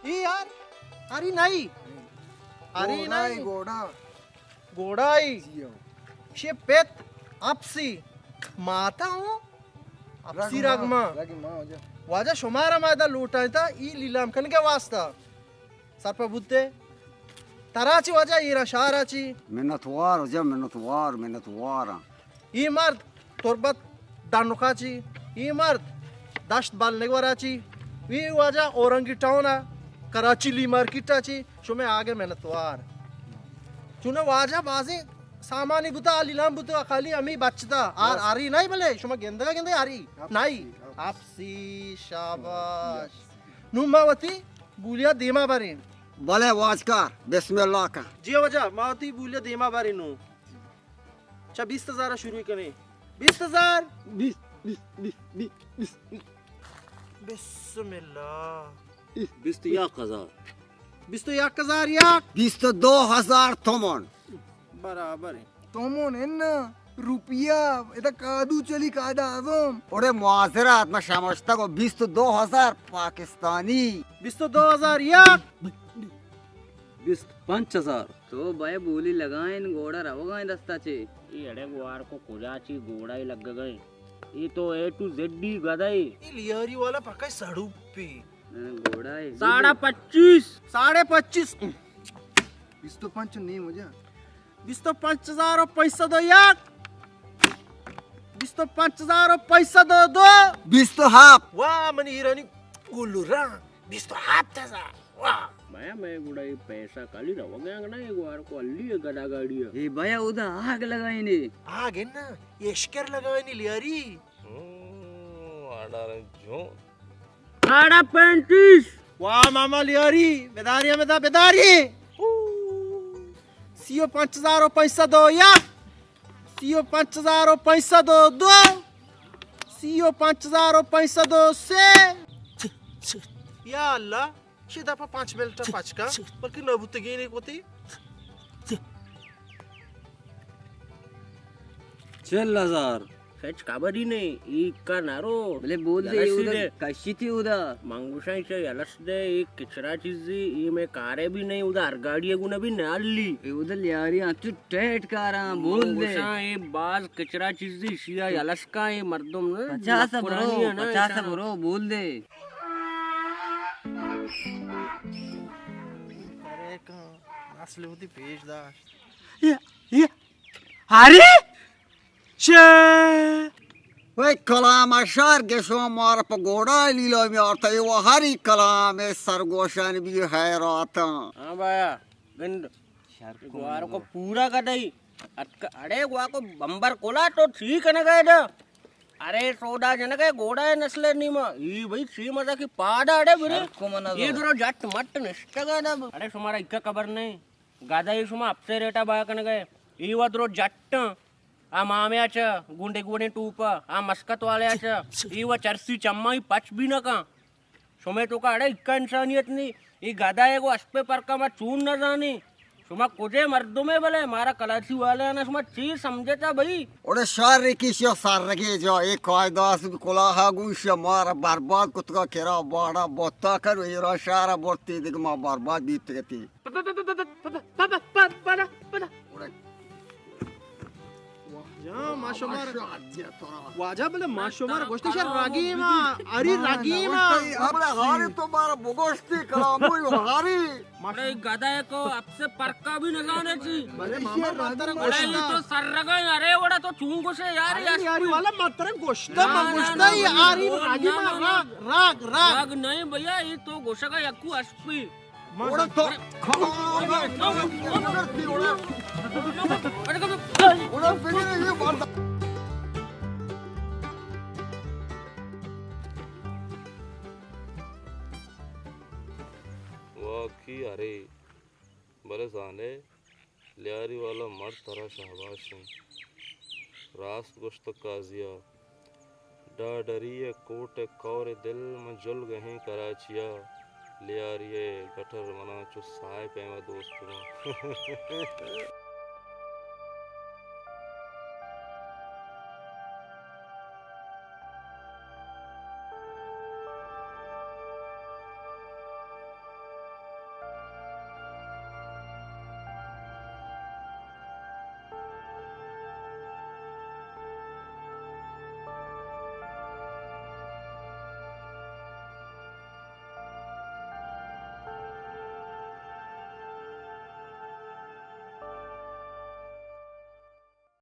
ای یار، اری نئی۔ اری گوڑا ای نئی۔ گوڑا۔ گوڑا ای۔ جی ہاں۔ شے پت اپسی ماتا ہوں۔ اپسی رگ ما۔ رگ ما۔ رگ ما واجہ۔ واجہ شمارا ما ادا لوٹائیں تا ای لیلام کنگے واسطہ۔ سرپد بوتے۔ ترا چی واجہ ایران شہرا چی؟ منتوار واجہ، منتوار، منتوار ہاں۔ ای مرد تربت ڈنکا چی، ای مرد دشت بلنگورا چی، ای واجہ اورنگی ٹاؤنا، کراچی لی مارکیٹا چی، شمے آگے منتوار۔ چونہ واجہ بازیں سامانی بوتا، لیلام بوتا، خالی ہمیں بچتا، آر، یس۔ آری نہیں بلے، شما گندگا گندے آری، اپسی، نہیں۔ اپسی۔ اپسی، شاباش۔ یس۔ نو ما وتی بولیا دیما بریں۔ بلے واجکار، بسم اللہ کن۔ جی واجہ، ما وتی بولیا دیما بریں نو۔ چا بیست ہزار شروع کنیں۔ بیست ہزار۔ بیست، بیست، بیست، بیست، بیست۔ بسم اللہ۔ بیست و یک ہزار۔ بیست و یک ہزار یک۔ بیست و دو ہزار تومن۔ برابر ہے۔ تومن ہے نا، روپیہ، ادا کادو چلی، کادا اعظم۔ اوڑے معذرت، ما شمشتگ و بیست و دو ہزار پاکستانی۔ بیست و دو ہزار یک۔ بیست پنچ ہزار۔ تو بئے بولی لگائیں، گوڑا روگائیں دستا چے۔ ای اڑے گوار کو کجا چی گوڑا ہی لگ گئے۔ ای تو اے ٹو زیڈ ہی گدے۔ ای لیاری والا پکا سڑوپی۔ ہاں، گوڑا ہے۔ ساڑھا پچیس۔ ساڑھے پچیس۔ بیست و پنچ نہیں ہو جا۔ بیست و پنچ ہزار و پنچ سد و یک۔ بیست و پنچ ہزار و پنچ سد و دو۔ بیست و ہفت۔ واہ، منی ایرانی گلو را۔ بیست و ہفت ہزار۔ واہ۔ بیا، مئے گڑا اے پیسہ کالی روگ ء انگہ نہ، اے گوار کو الی ء گدا گاڑی ء۔ اے بیا، اودا آگ لگائینے۔ آگ ہے نا، اشکر لگائینے لیاری۔ ہوں، آڈا رنگ جو۔ آڑا پینتیس۔ واہ ماما لیاری، بداری ہمیں دا بداری۔ سی و پنچ ہزار و پنچ سد و یک۔ سی و پنچ ہزار و پنچ سد و دو۔ سی و پنچ ہزار و پنچ سد و سے۔ یا اللہ، شی دپا پانچ منٹ پچ کا، بلکہ نہ بوتگین ایک وتی۔ چل ہزار۔ ہچ خبری نہیں، ای کا نہ رو۔ بلے بول دے، یلہ اودا دے۔ کشی تھی اودا۔ منگوشاں چا یلس دے، ای کچرا چیزی، ای میں کارے بھی نہیں، اودا ہر گاڑی گونا بھی نہ لی۔ اے اودا لیاری آں، تو ٹیٹ کاراں، بول دے۔ منگوشاں ای باز کچرا چیزی، شیا یلس کا ای مردم نا، پچاس مکرانی برو، ہے نا، پچاس ایشاں۔ برو، بول دے۔ ارے کہاں نسل ہوتی پیش داشت۔ یہ، یہ، ارے؟ چے؟ وے کلام اشار گشو مار پہ گوڑا لیلا میارتا، اے و ہری کلام سرگوشان بھی حیراتاں۔ ہاں بایا، گند۔ گوار کو پورا کدئی۔ اتک-، اڑے گوا کو بمبر کولا تو ٹھیک نہ گئے دا۔ ارے سودا جنگے گوڑا ہے نسل نیما۔ ای بھائی چی مزہ کی پادا اڑے برے۔ شر کو منا دو۔ یہ درو جٹ مٹ نشتگا دا۔ اڑے شمارا اکا خبر نہیں۔ گادا یہ شما اپسے ریٹا بایا کنگے۔ ای و درو جٹ۔ آ مامیا چہ گونڈے گونڈے ٹوپا، آ مسکت والے چہ، ای و چرسی چمائی پچ بھی نہ کن۔ شمے توکا اڑے اکا انسانیت نہیں۔ ای گدا ہے گو اسپے پرکا ما چون نہ زانی۔ شما کجے مردمے بلے، مارا کلاچی والے آنا شما چی سمجھتا بھائی؟ اوڑے شار ریکی شو سار رگے جو، اے قاعدہ اس کلاہا گوشی مارا برباد کتگا کرا باڑا بوتا کر ایران شارا برتی دیگه ما برباد بیت گتی۔ پدا، پدا، پدا، پدا، پدا، پدا، پدا۔ واجہ، ما شمار، واجہ، بلے ما شمار گوشتے شر راگی ما، اری راگی ما۔ بلے ہاری تو مارا بگوشتی کلامو ہاری۔ بڑے گدے کو اب سے پرکا بھی نہ زانے چی۔ بلے ماما ما ترا بڑے گوشتا۔ تو سر رگا، ارے وڑا تو چون گوشے یار، ارے یار۔ یاری والا ما ترا گوشتا، ما گوشتا، یہ آری راگی ما، راگ، راگ، راگ۔ راگ نہیں بھیا، یہ تو گوشگا یکو اسپی۔ اوڑے تو، اوڑے فکر یہ بات۔ واقعی ارے، بلے زانے، لیاری والا مرد ترا شاباش انت۔ راست گوشتگ قاضی ء۔ ڈاڈری ء کوٹ ء کور ء دل من جلگہیں کراچی ء۔ لیاری ء گٹر منا چو ساہ ء پیما دوست باں۔